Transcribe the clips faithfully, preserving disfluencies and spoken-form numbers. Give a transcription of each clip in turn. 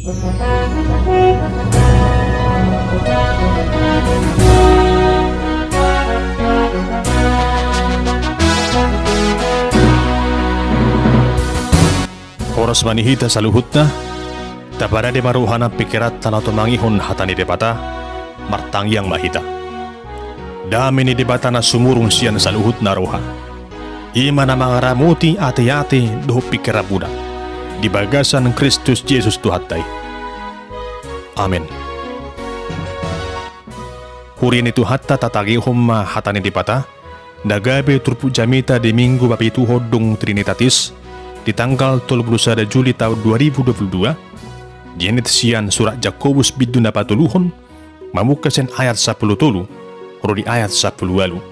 Horas ma di hita saluhutna. Tapadadi ma roha nang pingkiranta na tumangihon hata ni Debata. Martangiang ma hita. Dame ni Debata na sumurung sian saluhutna roha, i ma na mangaramoti ateate dohot pingkiranmuna di bagasan Kristus Jesus Tuhanta i. Amen. Huria ni Tuhanta, tatangihon ma hata ni Debata na gabe turpuk jamita di Minggu papituhon dung Trinitatis, di tanggal tolu pulu sada Juli taon dua ribu dua pulu dua, dienet sian surat Jakobus bindu na patoluhon, mamungka sian ayat sampulu tolu ro di ayat sampulu ualu.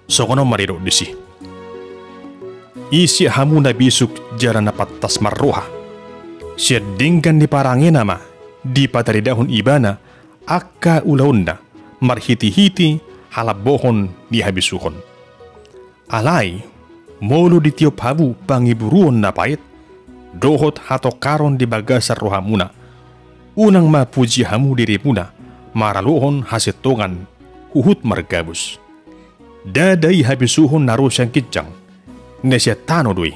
Songon on ma didok disi: Ise hamu na bisuk jala na pantas marroha, sian denggan ni parangena ma dipataridahon ibana angka ulaonna marhitehite halambohon ni habisuhon. Alai molo ditiop hamu pangiburuon na paet dohot hatongkaron di bagasan rohamuna, unang ma puji hamu dirimuna maralohon hasintongan huhut margabus. Ndada i habisuhon na ro sian ginjang, na sian tano do i,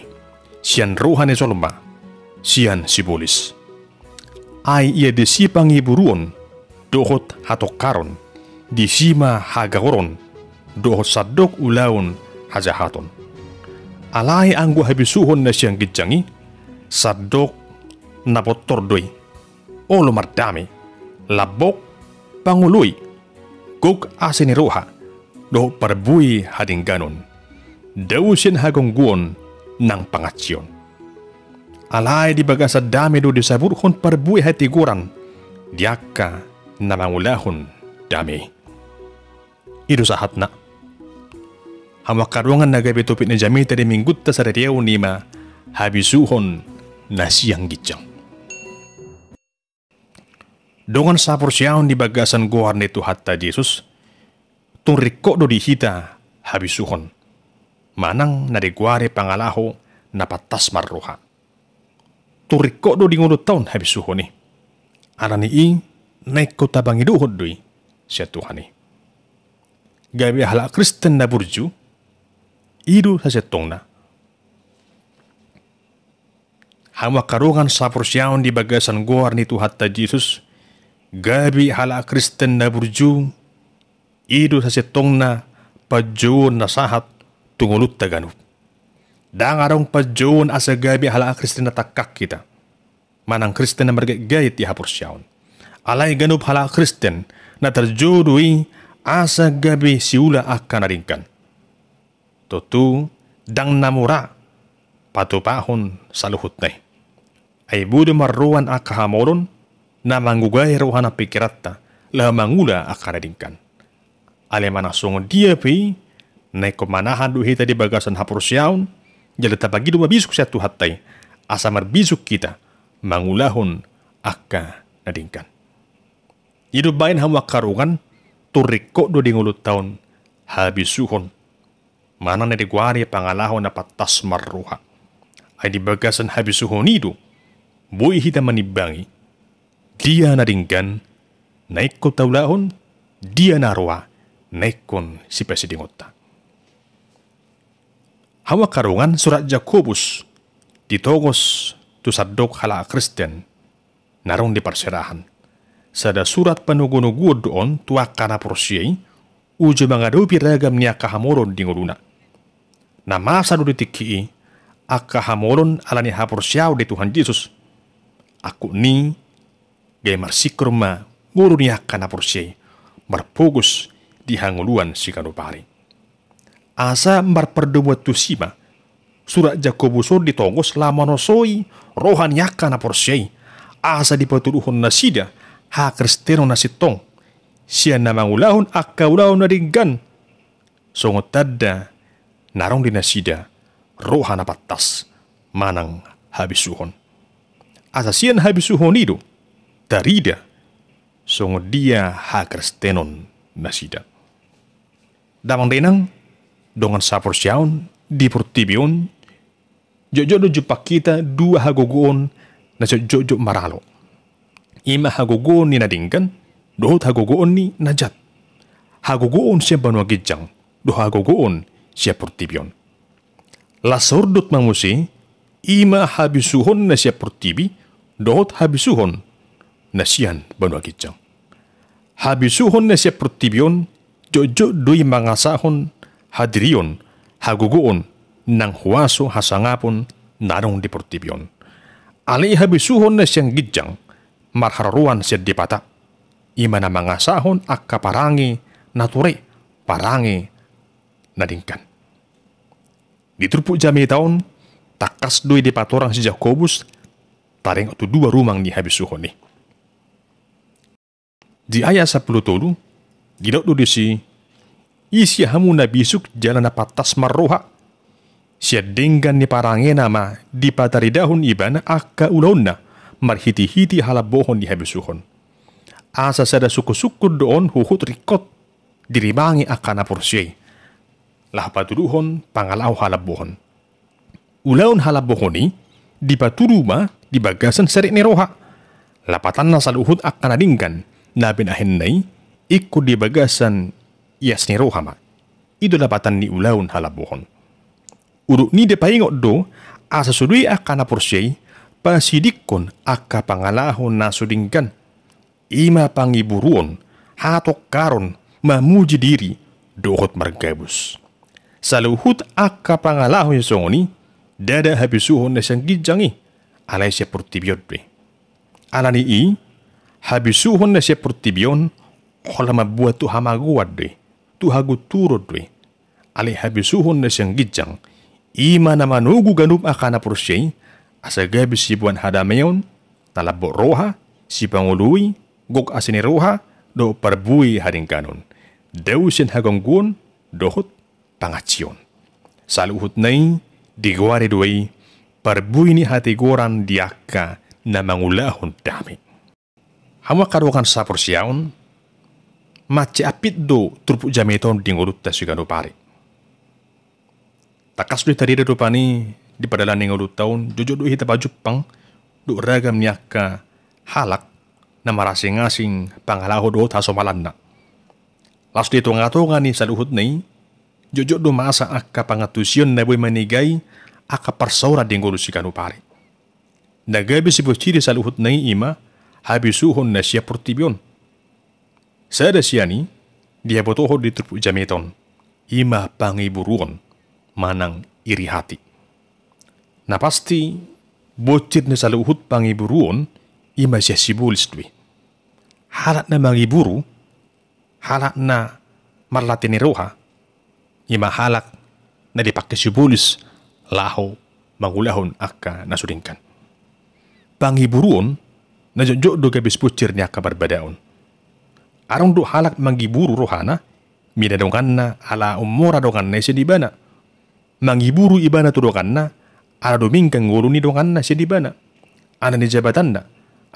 sian roha ni jolma, sian sibolis. Ai ia disi pangiburuon dohot hatongkaron, disi ma hagaoron dohot sandok ulaon hajahaton. Alai anggo habisuhon na sian ginjang i, sandok na pontor do i, olo mardame, lambok, pangoloi, gok asi ni roha, dohot parbue hadengganon, dao sian hagongguon nang pangansion. Alai di bagasan dame do disabuthon parbue hatigoran di angka na mangulahon dame i. I do sahatna. Hamu angka dongan, na gabe topik ni jamita di Minggunta sadari on i ma habisuhon na sian ginjang. Dongan saporseaon di bagasan goar ni Tuhanta Jesus, tung ringkot do di hita habisuhon, manang na digoari pangalaho na pantas marroha. Tung ringkot do di ngolunta on habisuhon i. Alani i na ingkon tapangidohon do i sian Tuhan i. Gabe halak Kristen na burju, i do sasintongna. Hamu angka dongan saporseaon di bagasan goar ni Tuhanta Jesus, gabe halak Kristen na burju, i do sasintongna panjouon na sahat tu ngolunta ganup. Ndang adong panjouon asa gabe halak Kristen na tangkang hita, manang Kristen na margaitgait di haporseaon. Alai ganup halak Kristen na tarjou do i asa gabe siula angka na denggan. Tontu ndang na mura patupahon saluhutna i. Ai boi do marroan angka hamolon na mangugai roha nang pingkiranta laho mangula angka na denggan. Alai manang songon dia pe i, na ingkon manahan do hita di bagasan haporseaon, jala tapangido mabisuk sian Tuhanta i, asa marbisuk hita mangulahon angka na denggan. I do umbahen, hamu angka dongan, tung ringkot do di ngolunta on habisuhon, manang na digoari pangalaho na pantas marroha. Ai di bagasan habisuhon i do boi hita manimbangi dia na denggan na ingkon taulahon, dia na roa na ingkon sipasidingonta. Hamu angka dongan, surat Jakobus ditongos tu sandok halak Kristen na adong di parserahan. Sada surat panogunoguon do on tu angka na porsea i, uju mangadopi ragam ni angka hamolon di ngoluna. Na masa do di tingki i angka hamolon ala ni haporseaon di Tuhan Jesus. Angkup ni i, gabe marsingkir ma ngolu ni angka na porsea i, marpogos di hangoluan siganup ari. Asa marpardomuan tusi ma surat Jakobus on ditongos laho manosoi roha ni angka na porsea i, asa dipatuduhon nasida hakristenon na sintong sian na mangulahon angka ulaon na denggan, songon tanda na adong di nasida roha na pantas manang habisuhon. Asa sian habisuhon i do tarida songon dia hakristenon nasida. Damang dainang, dongan saporseaon, di portibi on jotjot do jumpang hita dua hagogoon na jotjot maralo. I ma hagogoon ni na denggan dohot hagogoon ni na jat, hagogoon sian banua ginjang dohot hagogoon sian portibi on. Las saurdot ma muse, i ma habisuhon na sian portibi dohot habisuhon na sian banua ginjang. Habisuhon na sian portibi on jotjot do i mangasahon hadirion, hagogoon nang huaso hasangapon na adong di portibi on. Alai habisuhon na sian ginjang marharoroan sian Debata, i ma na mangasahon angka parange na ture, parange na denggan. Di turpuk jamita on, tangkas do i dipatorang si Jakobus taringot tu dua rumang ni habisuhon i. Di ayat sampulu tolu, didok do disi: Ise hamu na bisuk jala na pantas marroha? Sian denggan ni parangena ma dipataridahon ibana angka ulaonna marhitehite halambohon ni habisuhon. Asa sada sungkunsungkun do on huhut ringkot dirimangi angka na porsea i, laho patuduhon pangalaho halambohon. Ulaon halambohon i dipatudu ma di bagasan serep ni roha. Lapatanna saluhut angka na denggan na binahenna i ingkon di bagasan ias ni roha ma. I do lapatan ni ulaon halambohon. Udutna i dipaingot do asa sude angka na porsea i pasidingkon angka pangalaho na so denggan. I ma pangiburuon, hatongkaron, mamuji diri, dohot margabus. Saluhut angka pangalaho na songon i ndada habisuhon na sian ginjang i, alai sian portibi on do i. Alani i, habisuhon na sian portibi on holan mamboan tu hamagoan do i, tu hagunturon do i. Alai habisuhon na sian ginjang, i ma na manogu ganup angka na porsea i, asa gabe siboan hadameon, na lambok roha, sipangoloi, gok asi ni roha, dohot parbue hadengganon, dao sian hagongguon dohot pangansion. Saluhutna i digoari do i parbue ni hatigoran di angka na mangulahon dame. Hamu angka dongan saporseaon, mansai ampit do turpuk jamita on di ngolunta siganup ari. Tangkas do i tarida rupani di pardalanan ni ngolunta on, jotjot do hita pajumpang dohot ragam ni angka halak na marasingasing pangalaho dohot hasomalanna. Laos di tongatonga ni saluhutna i, jotjot do masa angka pangantusion na boi manegai angka parsaoran di ngolu siganup ari. Na gabe sibonsiri saluhutna i i ma habisuhon na sian portibi on. Sada sian i dihabotohon di turpuk jamita on, i ma pangiburuon manang iri hati. Na pasti, bonsir ni saluhut pangiburuon i ma sian sibolis do i. Halak na mangiburu, halak na marlate ni roha, i ma halak na dipangke sibolis laho mangulahon angka na so denggan. Pangiburuon na jotjot do gabe sibonsir ni angka parbadaon. Adong do halak mangiburu rohana, mida donganna ala ummora donganna i sian ibana. Mangiburu ibana tu donganna ala dumenggan ngolu ni donganna sian ibana, ala ni jabatanna,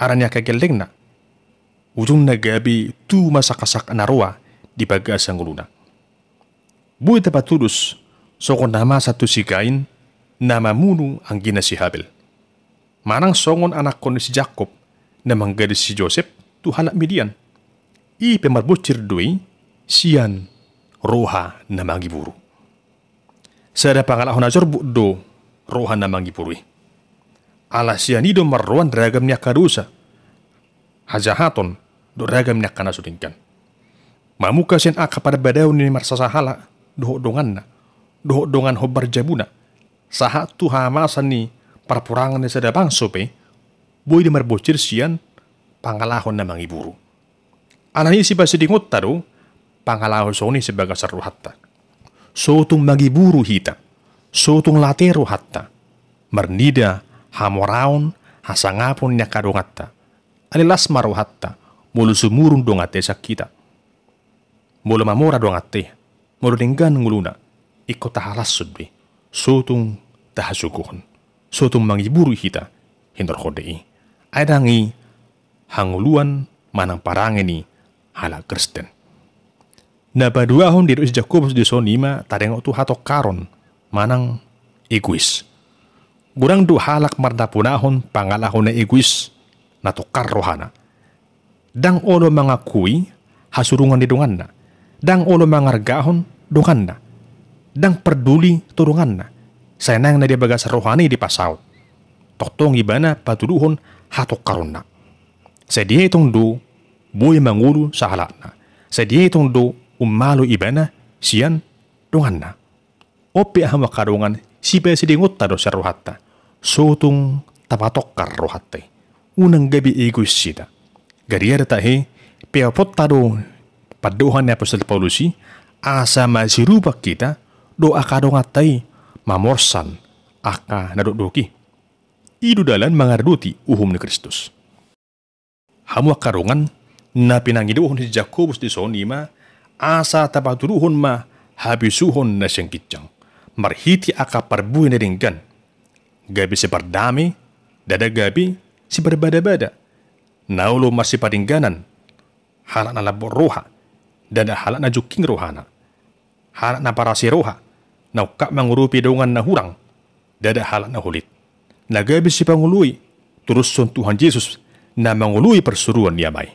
ala ni angka gellengna. Ujungna gabe tu ma sangkasangkap na roa di bagasan ngoluna. Boi tapatudos songon na masa tu si Kain na mamunu anggina si Habel, manang songon anakkon ni si Jakkob na manggadis si Josep tu halak Midian. I pe marbonsir do i sian roha na mangiburu. Sada pangalaho na jorbut do roha na mangiburu i. Ala sian i do marroan ragam ni angka dosa, hajahaton, dohot ragam ni angka na so denggan. Mamungka sian angka parbadaon ni marsasahala dohot donganna, dohot dongan hombar jabuna, sahat tu hamamasa ni parporangan ni sada bangso pe, boi do marbonsir sian pangalaho na mangiburu. Alani i sipasidingonta do pangalaho songon i sian bagasan rohanta. So tung mangiburu hita, so tung late rohanta marnida hamoraon, hasangapon ni angka donganta. Alai las ma rohanta molo sumurung donganta i sian hita. Molo mamora donganta i, molo denggan ngoluna, ingkon tahalashon do i, so tung tahasogohon, so tung mangiburu hita hinorhon ni i. Ai ndang i hangoluan manang parange ni halak Kristen. Na paduahon didok si Jakobus dison i ma taringot tu hatongkaron manang egois. Godang do halak marnapunahon pangalaho na egois, na tongkar rohana, Ndang olo mangakui hasurungan ni donganna, ndang olo mangargahon donganna, ndang parduli tu donganna, sai naeng na di bagasan rohana i dipasaut. Tongtong ibana patuduhon hatongkaronna. Sai dietong do boi mangolu sahalakna, sai dietong do ummalo ibana sian donganna. On pe hamu angka dongan, sipasidingonta do sian rohanta. So tung tapatongkar rohanta i. Unang gabe egois hita. Gariada tahe, peoponta do pandohan ni apostel Paulus i, asa masirupa hita dohot angka donganta i mamorsan angka na dokdok i. I do dalan mangaradoti uhum ni Kristus. Hamu angka dongan, na pinangidohon si Jakobus dison i ma, asa tapatuduhon ma habisuhon na sian ginjang marhite angka parbue na denggan, gabe sipardame, ndada gabe siparbadabada, na olo marsipadengganan, halak na lambok roha, ndada halak na jungking rohana, halak na parasi roha, na ungkap mangurupi dongan na hurang, ndada halak na holit, na gabe sipangoloi, turushon Tuhan Jesus na mangoloi parsuruan ni Ama i.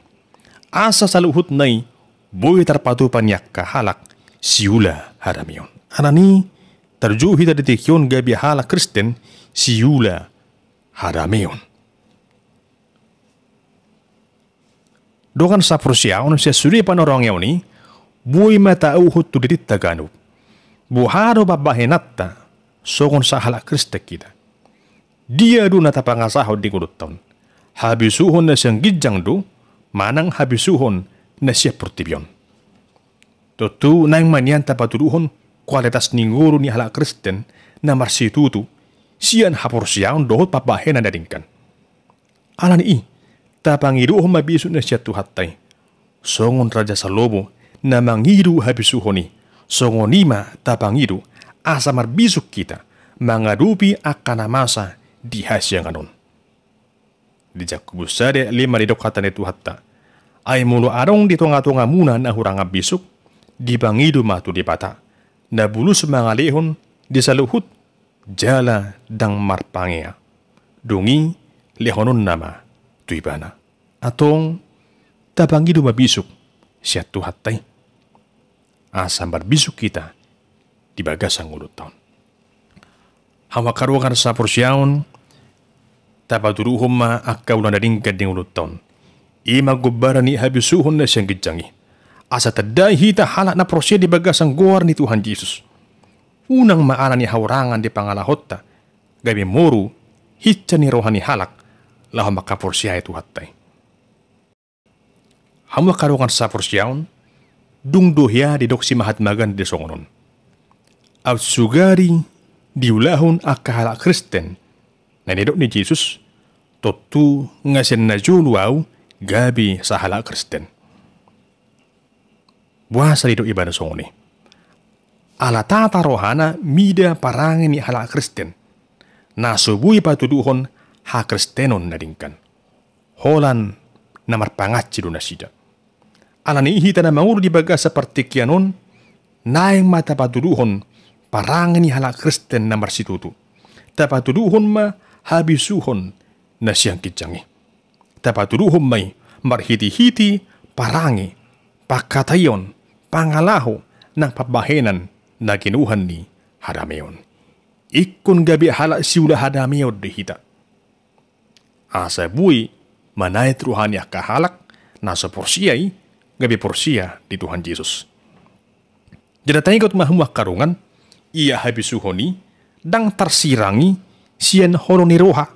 Asa saluhutna i boi tarpatupa ni angka halak siula hadameon. Alani i tarjou hita di tingki on gabe halak Kristen siula hadameon. Dongan saporseaon, sian sude panorangion i boi ma tauhut tu dirinta ganup. Boha do pambahenanta songon sahalak Kristen hita? Dia do na tapangasahon di ngolunta on? Habisuhon na sian ginjang do manang habisuhon na sian portibi on? Tontu naeng ma nian tapatuduhon kualitas ni ngolu ni halak Kristen na marsitutu sian haporseaon dohot pambahenan na denggan. Alani i, tapangidohon ma bisuk na sian Tuhanta i. Songon Raja Salomo na mangido habisuhon i, songon i ma tapangido asa marbisuk hita mangadopi angka na masa di hasiangan on. Di Jakobus sada lima didok hata ni Tuhanta: Ai molo adong di tongatongamuna na hurang ambisuk, dipangido ma tu Debata, na bulus mangalehon di saluhut jala ndang marpangea, dung i lehononna ma tu ibana. Antong tapangido ma bisuk sian Tuhanta i, asa marbisuk hita di bagasan ngolunta on. Hamu angka dongan saporseaon, tapatuduhon ma angka ulaon na denggan di ngolunta on. I ma gombaran ni habisuhon na sian ginjang i, asa tandai hita halak na porsea di bagasan goar ni Tuhan Jesus. Unang ma alani hahurangan di pangalahonta gabe moru hinsa ni roha ni halak laho mangkaporseai Tuhanta i. Hamu angka dongan saporseaon, dung do hea didok si Mahatma Gandhi songon on: Aut sugari diulahon angka halak Kristen na nidok ni Jesus, tontu nga sian na jolo ahu gabe sahalak Kristen. Boasa didok ibana songon i? Ala tata rohana mida parange ni halak Kristen na so boi patuduhon hakristenon na denggan. Holan na marpangansi do nasida. Alani i hita na mangolu di bagasan partingkian on, naeng ma tapatuduhon parange ni halak Kristen na marsitutu. Tapatuduhon ma habisuhon na sian ginjang i. Tapatuduhon ma i marhitehite parange, pangkataion, pangalaho nang pambahenan na ginuhan ni hadameon. Ingkon gabe halak siula hadameon do hita. Asa boi manaet roha ni angka halak na so porsea i gabe porsea di Tuhan Jesus. Jala taingot ma hamu angka dongan, ia habisuhon i ndang tarsirangi sian holong ni roha.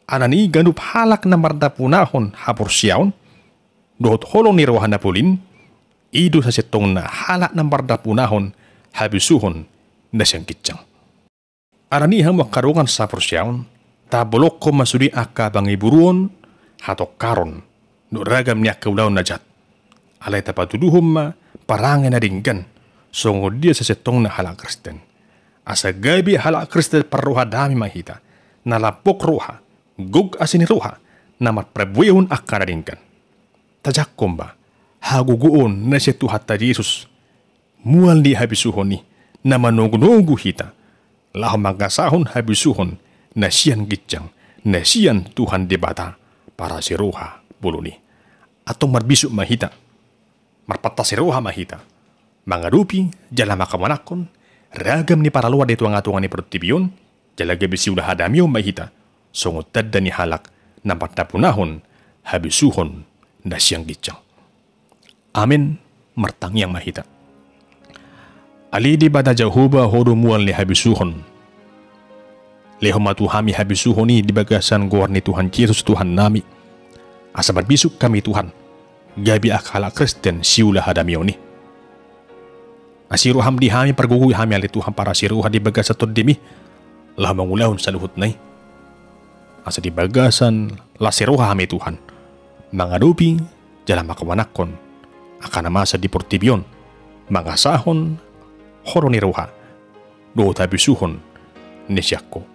Alani i ganup halak na mardapunahon haporseaon dohot holong ni roha na polin, i do sasintongna halak na mardapunahon habisuhon na sian ginjang. Alani i hamu angka dongan saporseaon, tabolongkon ma sude angka pangiburuon, hatongkaron dohot ragam ni angka ulaon na jat. Alai tapatuduhon ma parange na denggan songon dia sasintongna halak Kristen. Asa gabe halak Kristen parroha dame ma hita, na lambok roha, gok asi ni roha, na marparbuehon angka na denggan. Tajangkon ma hagogoon na sian Tuhanta Jesus, mual ni habisuhon i, na manogunogu hita laho mangasahon habisuhon na sian ginjang, na sian Tuhan Debata parasi roha bolon i. antong marbisuk ma hita, marpantasi roha ma hita mangadopi jala mangkamanangkon ragam ni paraloan di tongatonga ni portibi on, jala gabe siula hadamion ma hita songon tanda ni halak na mandapothon habisuhon na sian ginjang. Amen. Martangiang ma hita. Ale Debata Jahowa, Ho do mual ni habisuhon. Lehon ma tu hami habisuhon i di bagasan goar ni Tuhan Jesus Tuhannami, asa marbisuk hami, Tuhan, gabe angka halak Kristen siula hadamion i. Asi roham di hami, pargogoi hami ale Tuhan, parasi roha di bagasan Tondim i, laho mangulahon saluhutna i. Asa di bagasan las ni roha hami, Tuhan, mangadopi jala mangkamanangkon angka na masa di portibi on, mangasahon holong ni roha dohot habisuhon na sian Ho.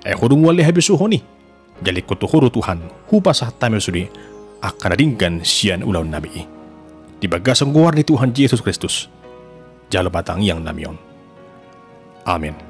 Ai Ho do mual ni habisuhon i. Jala ingkon tu Ho do, Tuhan, hupasahat hami sude angka na denggan sian ulaonnami i. Di bagasan goar ni Tuhan Jesus Kristus, jalo ma tangiangnami on. Amen.